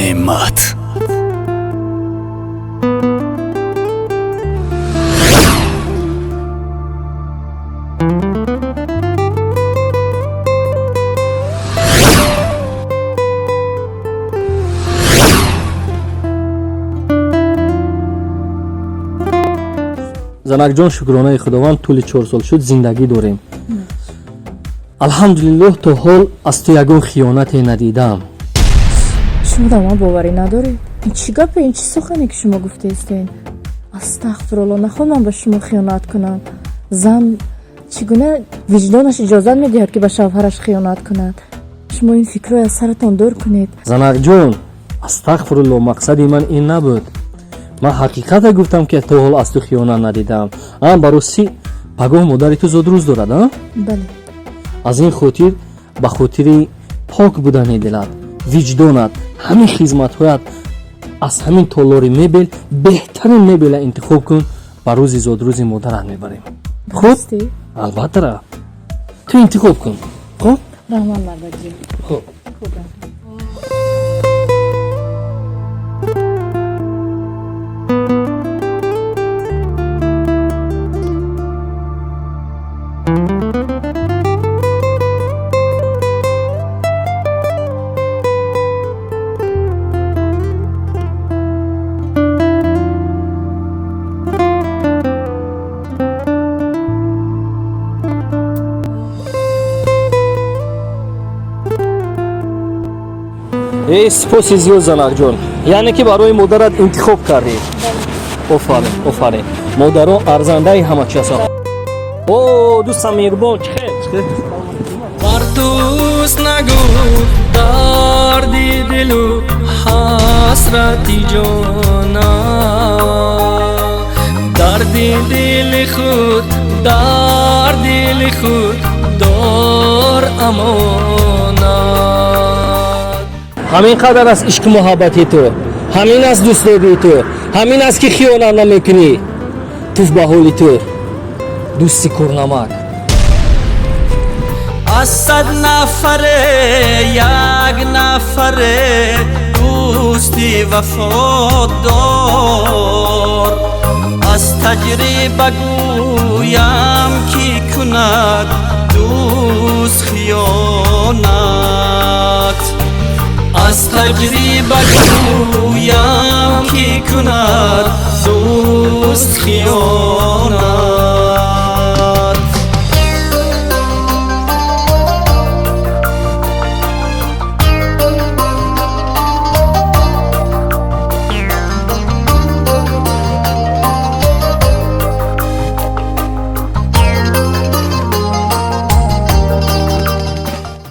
Неъмат. Занакҷон, шукронаи Худованд, тӯли 4 сол шуд, зиндагӣ дорем, алҳамдулиллоҳ. То ҳол аз ту ягон хиёнате надидам. Шумо дар ман боварӣ надоред? Ин чӣ гапе, ин чӣ сухане, ки шумо гуфтаистед? Астағфирулло, нахоҳ ман ба шумо хиёнат кунам. Зан чӣ гуна виҷдонаш иҷозат медиҳад, ки ба шавҳараш хиёнат кунад? Шумо ин фикрро аз саратон дур кунед. Занакҷон, астағфирулло, мақсади ман ин набуд. Ман ҳақиқата гуфтам, ки то ҳол аз ту хиёнат надидам. А барости, пагоҳ модари ту зодрӯз дорад, а? Бале. Аз ин хотир, ба хотири пок будани дилат, виҷдонат, ҳамин хизматҳоят, аз ҳамин толори мебел беҳтарин мебела интихоб кун, ба рӯзи зодрӯзи модарат мебарем. Хуб? Ростӣ? Албатта, ту интихоб кун, хуб? Раҳмат, мардакҷон. Хуб. Хуб. Э, сипоси зиёд, занакҷон. Яъне ки барои модарат интихоб кардӣ. Офарин, офарин, модаро арзандаи ҳама чи ҳастанд. О, дӯстам меҳрубон, чӣ хел? Бар дӯст нагӯ дарди дилу ҳасрати ҷона, дарди дили худ дар дили худ дор амонат. Ҳамин қадар аст ишқу муҳаббати ту, ҳамин аст дӯстдории ту, ҳамин аст, ки хиёнат намекунӣ. Туф ба ҳоли ту, дӯсти курнамак. Аз 100 нафаре як нафаре дӯсти вафодор. Аз таҷриба гӯям, ки кунад дӯст хиёнат. Аз таҷриба гӯям, ки кунад дӯст хиёнат.